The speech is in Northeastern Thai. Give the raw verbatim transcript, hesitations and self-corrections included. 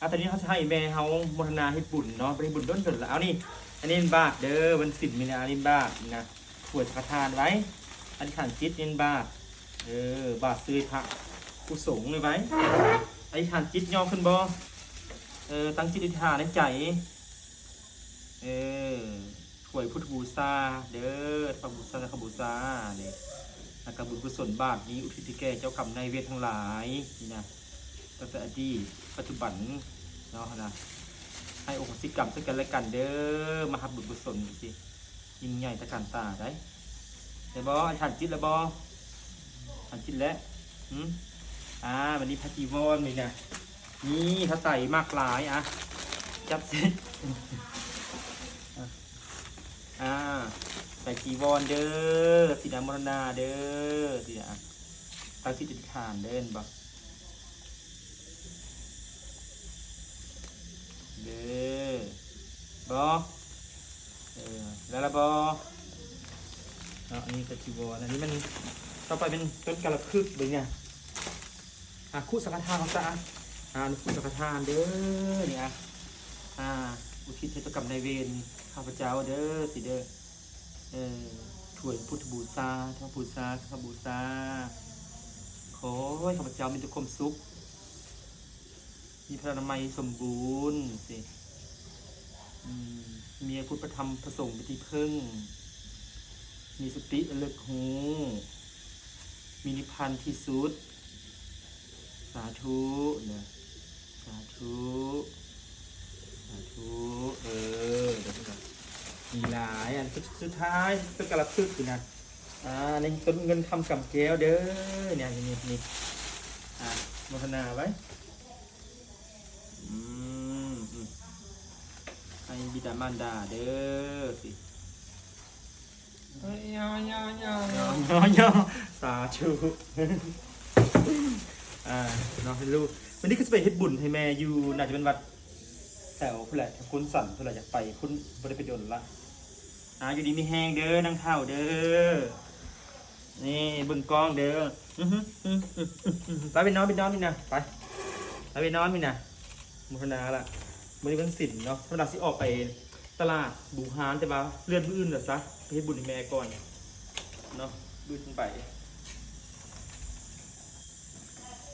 อ่ะ ตอนนี้เขาจะให้แม่เขาโมทนาเฮ็ดบุญเนาะ บ่ได้เฮ็ดบุญโดนๆ แล้ว เอานี่ อันนี้เป็นบาตรเด้อ วันศีลมีนะ อันนี้บาตรนะ ถ้วยสังฆทานไว้ อธิษฐานจิตนี่บาตร เออ บาตรซื้อพระผู้สงฆ์เลยไว้ อธิษฐานจิตย่อขึ้นบ่ เออ ตั้งจิตอธิษฐานในใจ เออ ถ้วยพุทธบูชา เด้อ พระบูชา สังฆบูชา เนี่ย แล้วก็บุญกุศลบาตรนี้อุทิศให้แก่เจ้ากรรมนายเวรทั้งหลาย นี่นะ ตั้งแต่อดีต ปัจจุบัน เนาะนะ ให้อโหสิกรรมซึ่งกันและกันเด้อ มารับบุญกุศลสิ ยิ่งใหญ่ตระการตาได้ ได้บ่ อธิษฐานจิตแล้วบ่ อธิษฐานจิตแล้ว หืม อ่า วันนี้พระจีวรนี่นะ นี่พระไตรมากหลาย อ่ะ จับสิ อ่ะ อ่า ไตรจีวรเด้อ สินะ โมทนาเด้อ สินะ อ่ะ ตั้งจิตอธิษฐานเด้อ เห็นบ่ เด้อ บ่ เออ แล้วละบ่ เนาะ อันนี้ไตรจีวร อันนี้มัน ต่อไปเป็นต้นกาละครึกเบิ่งเนี่ย อ่ะ คุสังฆทานของตา อ่ะ อ่า นี่คุสังฆทานเด้อ นี่อ่ะ อ่า อุทิศให้เจ้ากรรมนายเวรข้าพเจ้าเด้อ สิเด้อ เออ ถ้วยพุทธบูชา ธรรมบูชา สังฆบูชา ขอให้ข้าพเจ้ามีแต่ความสุข มีพลานามัยสมบูรณ์สิ อืม มีพระพุทธพระธรรมพระสงฆ์เป็นที่พึ่ง มีสติระลึกรู้ มีนิพพานที่สุด สาธุเนอะ สาธุ สาธุ เออ เดี๋ยวก่อน มีหลายอัน สุด สุดท้าย เป็นกาละครึกอยู่นะ อ่า ในต้นเงินคำกำแก้วเด้อ เนี่ย นี่ นี่ อ่า โมทนาไว้ อืม อืม ให้บิดามารดาเด้อสิ เอ้ยยอยอยอย ยอยอยอ สาธุ อ่า เนาะ ให้ลูก วันนี้ก็จะไปเฮ็ดบุญให้แม่อยู่ น่าจะเป็นวัด แถวพุ้นแหละ แถวคุณสันพุ้นแหละ อยากไปพุ้น บ่ได้ไปโดนละ อ่า อยู่ดีมีแฮงเด้อ นางเฒ่าเด้อ นี่เบิ่งกล้องเด้อ อื้อหือ อื้อหือ อื้อหือ ไป ไปนอน ไปนอนนี่นะ ไป ไป ไปนอนนี่นะ โมทนาละ มื้อนี้วันศีลเนาะ ธรรมดาสิออกไปตลาดบูฮาน แต่ว่าเลื่อนมื้ออื่นเด้อซะ ไปเฮ็ดบุญให้แม่ก่อนเนาะ มื้ออื่นไป